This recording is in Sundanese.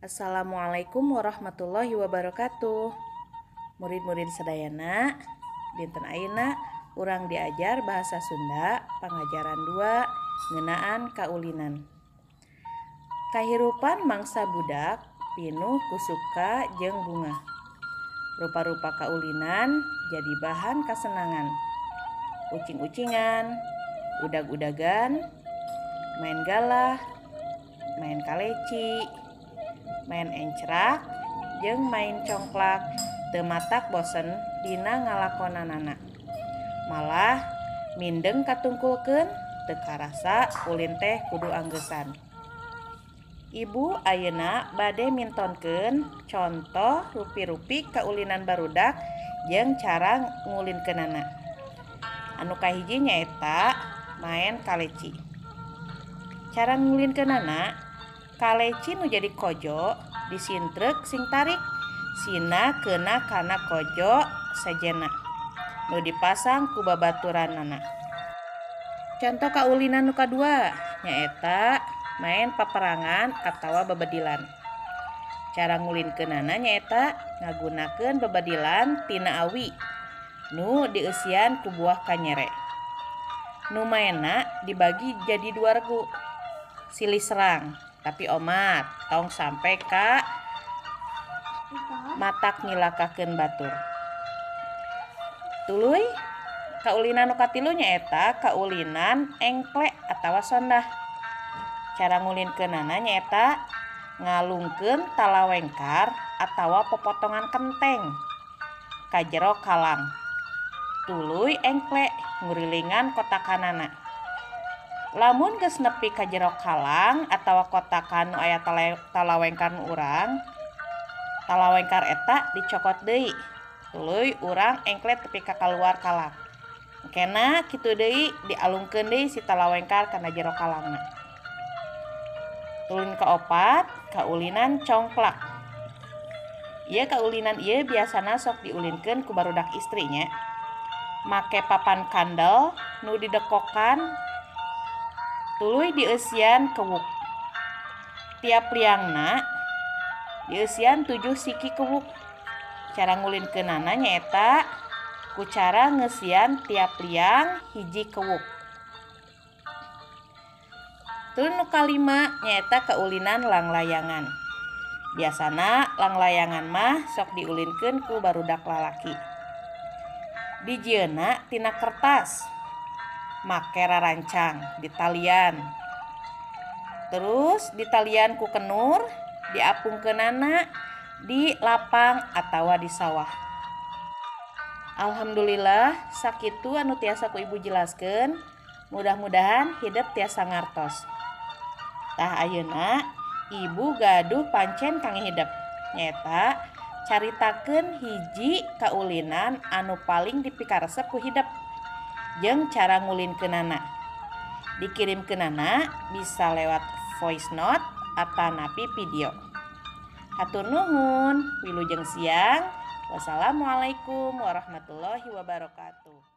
Assalamualaikum warahmatullahi wabarakatuh. Murid-murid sadayana, dinten ayeuna urang diajar bahasa Sunda pangajaran 2 ngeunaan kaulinan. Kahirupan mangsa budak pinuh ku suka jeung bungah. Rupa-rupa kaulinan jadi bahan kasenangan. Ucing-ucingan, udag-udagan, main galah, main kaleci, main encrak, jeung main congklak teu matak bosen dina ngalakonanana. Malah mindeng katungkulkeun teu karasa ulin teh kudu anggeusan. Ibu ayeuna bade mintonkeun contoh rupi-rupi kaulinan barudak jeung cara ngulinkeunana. Anu kahiji nyaeta maen kaleci. Cara ngulinkeunana, kaleci nu jadi kojo disintreuk sing tarik sina keuna kana kojo sejenna nu dipasang ku babaturanana. Contoh kaulinan nu kadua nyaeta maen paperangan atawa bebedilan. Cara ngulinkeunana nyaeta ngagunakeun bebedilan tina awi nu dieusian ku buah kanyere. Nu maenna dibagi jadi dua regu, silih serang tapi omat tong sampai ka matak nyilakakeun batur. Tuluy kaulinan nu katilu nyaeta kaulinan engkle atawa sondah. Cara ngulinkeunana nyaeta ngalungkeun talawengkar atawa popotongan kenteng ka jero kalang. Tuluy engkle ngurilingan kotakanana. Lamun geus nepi ka jero kalang atawa kotakan nu aya talawengkar nu urang, talawengkar eta dicokot deui. Tuluy urang engkle tepi ka kaluar kalang. Engkena kitu deui dialungkeun deui si talawengkar kana jero kalangna. Tulun kaopat, kaulinan congklak. Ieu kaulinan ieu biasana sok diulinkeun ku barudak istri nya. Make papan kandel nu didekokan tuluy dieusian kewuk. Tiap liangna dieusian 7 siki kewuk. Cara ngulinkeunana nyaeta ku cara ngeusian tiap liang hiji kewuk. Tuluy nu kalima nyaeta kaulinan langlayangan. Biasana langlayangan mah sok diulinkeun ku barudak lalaki. Dijieunna tina kertas, make rarancang ditalian. Terus ditalian ku kenur, diapungkeunana di lapang atawa di sawah. Alhamdulillah sakitu anu tiasa ku ibu jelaskeun. Mudah-mudahan hidep tiasa ngartos. Tah ayeuna ibu gaduh pancen kangge hidep nyaeta caritakeun hiji kaulinan anu paling dipikaresep ku hidep jeung cara ngulinkeunana. Dikirimkeunana bisa lewat voice note atanapi video. Hatur nuhun, wilujeng siang. Wassalamualaikum warahmatullahi wabarakatuh.